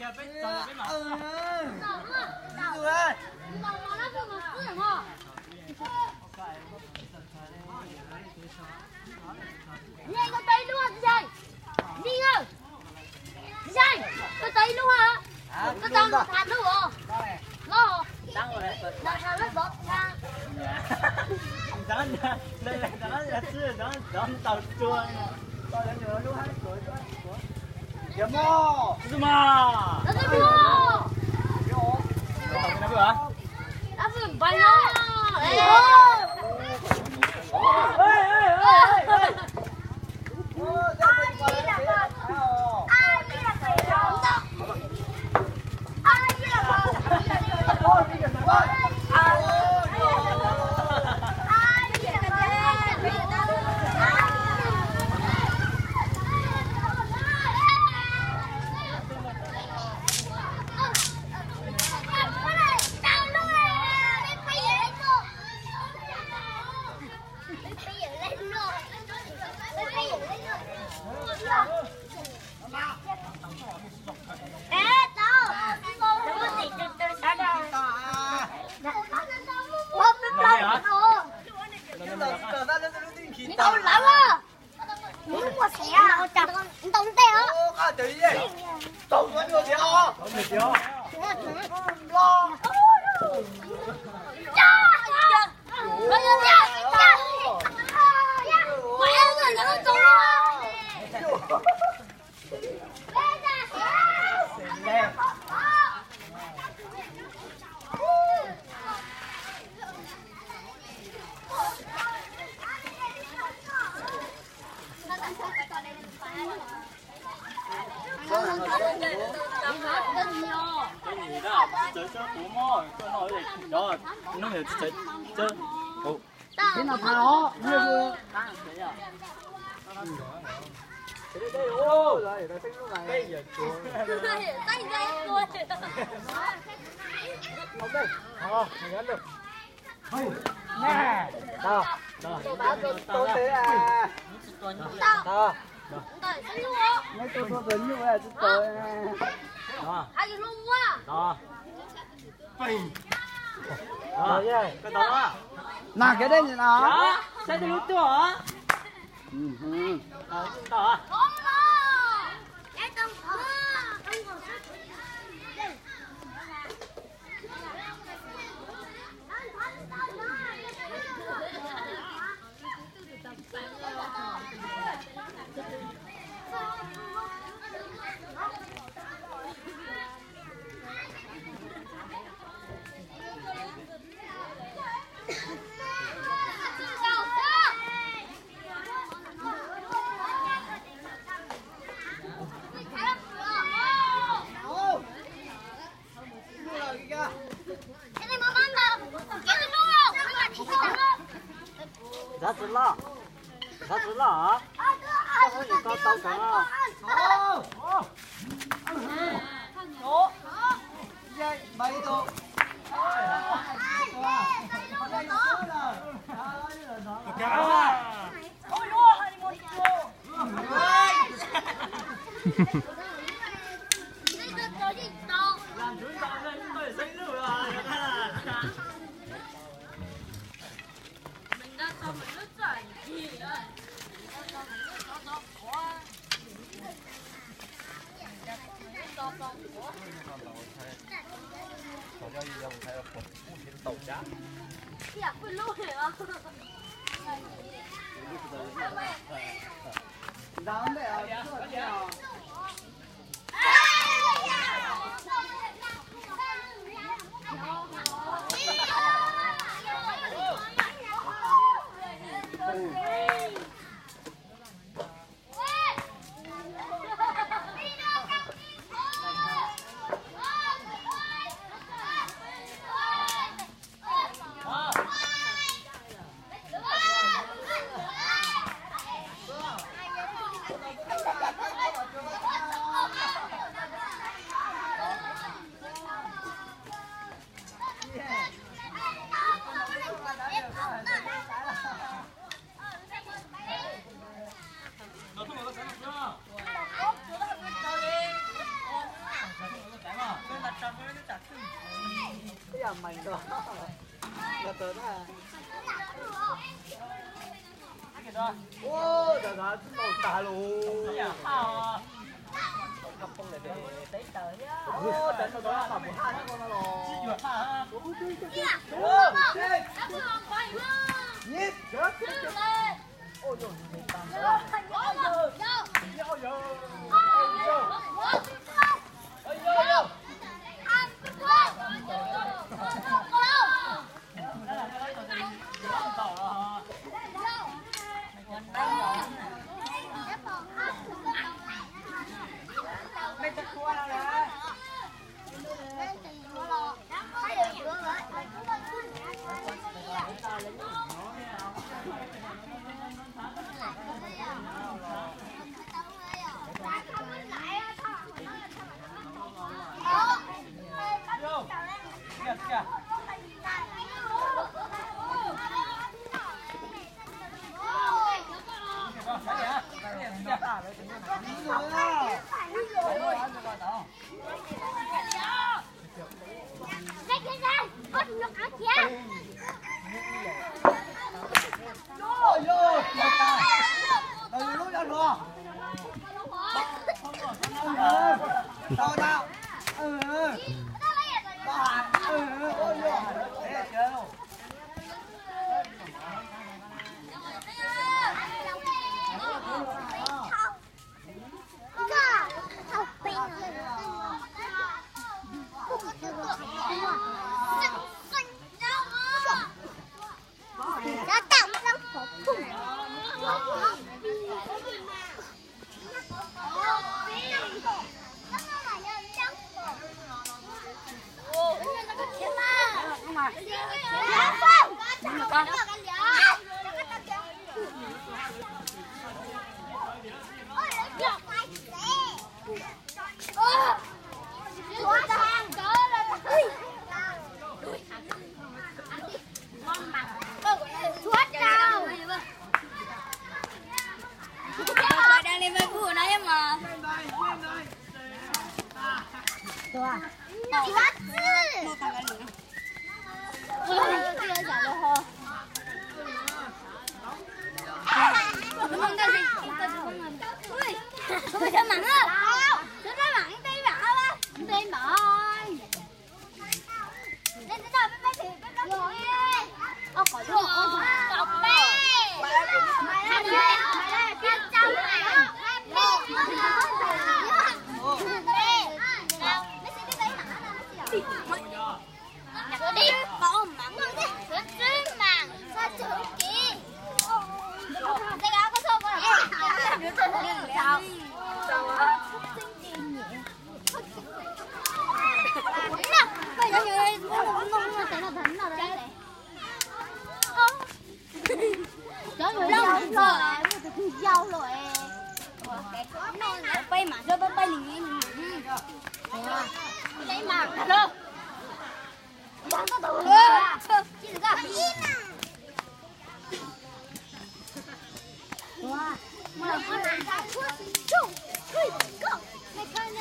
Yeej, koj tau ib lub, Txiv Xyoo. Txiv Xyoo, koj tau ib lub, koj tau tham lub os. Los, tham lub xov tham. Ntau lawm, ntau ntej os. Ib no tas os. Nag kev dej ntawm no. Saib tej lub tuaj. Ntxhov tsis loj, ntxhov tsis loj, koj ua yus ko tau tsev no.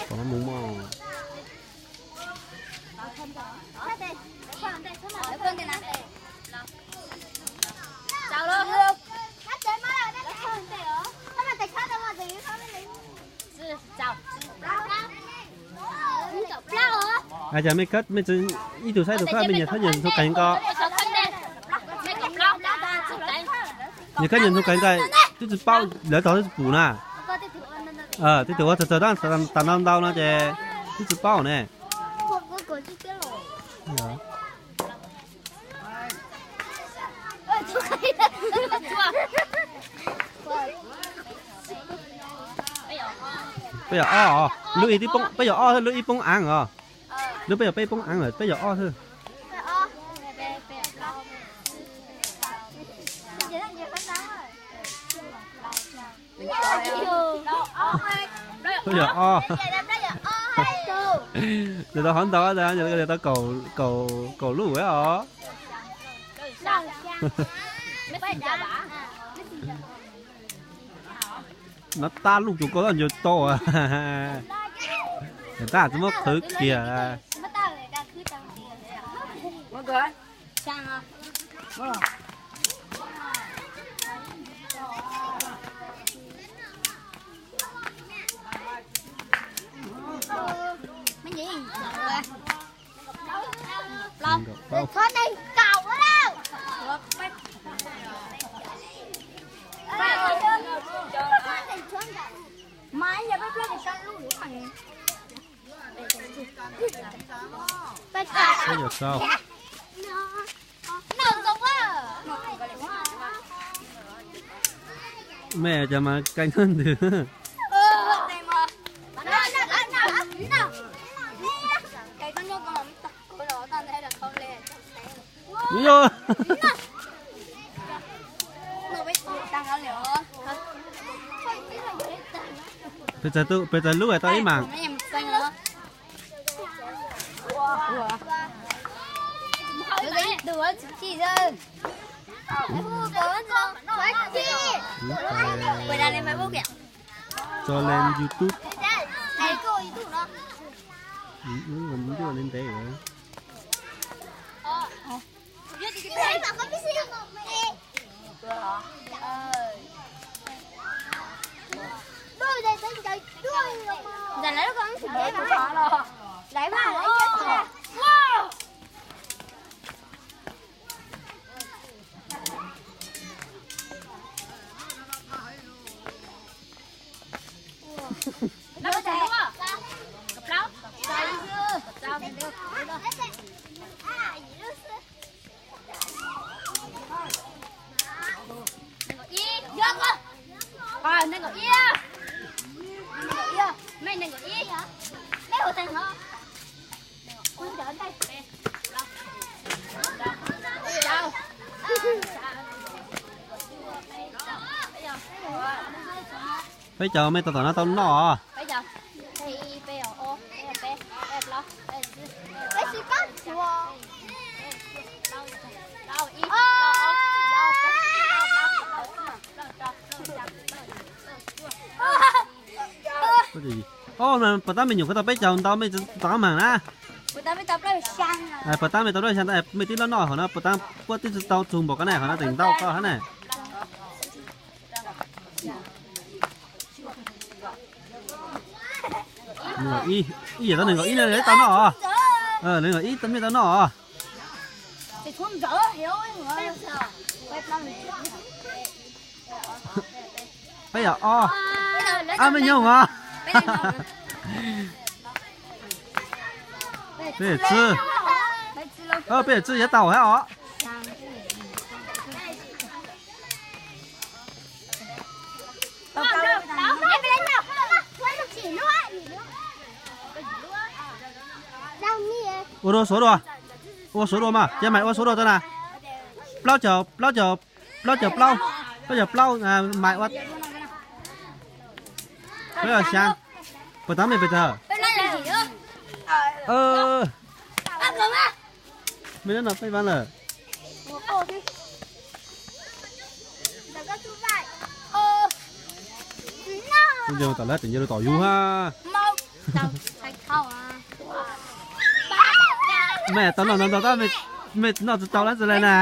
Pom mus mog. Ua cas mej khawb mej tseem ib tug saib tus khawb mej nyias khawb nyias ntug kais nkaus. Nyias khawb nyias ntug kais nkaus, twb tsis paub lawv tog twb tsis pum na. Tej tug ua txawg txawg tas ntau ntau no ces twb tsis paub ne. Peb yog ob, lub ib poob, peb yog ob, lub ib poob av os. Lub peb yog peb poob av lawm, peb yog ob xwb. Peb yog ob. Nws tau hov ntau, nws tau kaum, kaum lub os. No tab lub cuag koj tab ncaws tau. Tab tsis muab qhwv kiag. Peb yog rau. Mej cov mas kais ntug ntws. Yog. Peb txawg lub tau ib mas. Tso lên YouTube. Ntuj li ntev lawm. Peb caug mej tau tom no tau noj os. Puas tab mej nyuam qhuav tau peb caug ntau mej txav maag na. Puas tab mej tau plaub xyaa ntau mej twb loj noj hov na, puas tab puab twb tau txug npaum ko na hov na, tseem ntau ko hov na. Ib yam tau nees nkaum ib na, tau noj os. Nees nkaum ib mej tau noj os. Peb yog ob, ab mej nyoog os. Peb yog tswb, peb yog tswb yuav tau hab os. Ua dua suav dua, ua suav dua mas, cia Maiv ua suav dua tau na. Plaub caug, plaub caug, plaub caug plaub, plaub caug plaub, Maiv ua. Peb ua xyaa, puas tab mej pes tsawg? Mej nyob no peb vaab lawm. Tom lawv tseem nce rau tom yug hab. Mej tau noj ntau ntau tab mej noj tsis tau lawm txawm le na.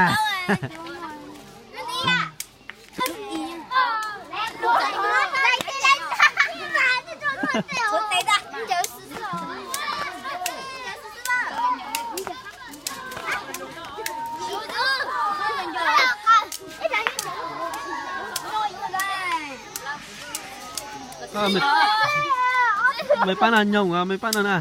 Mej paab no nyoog, mej paab no na.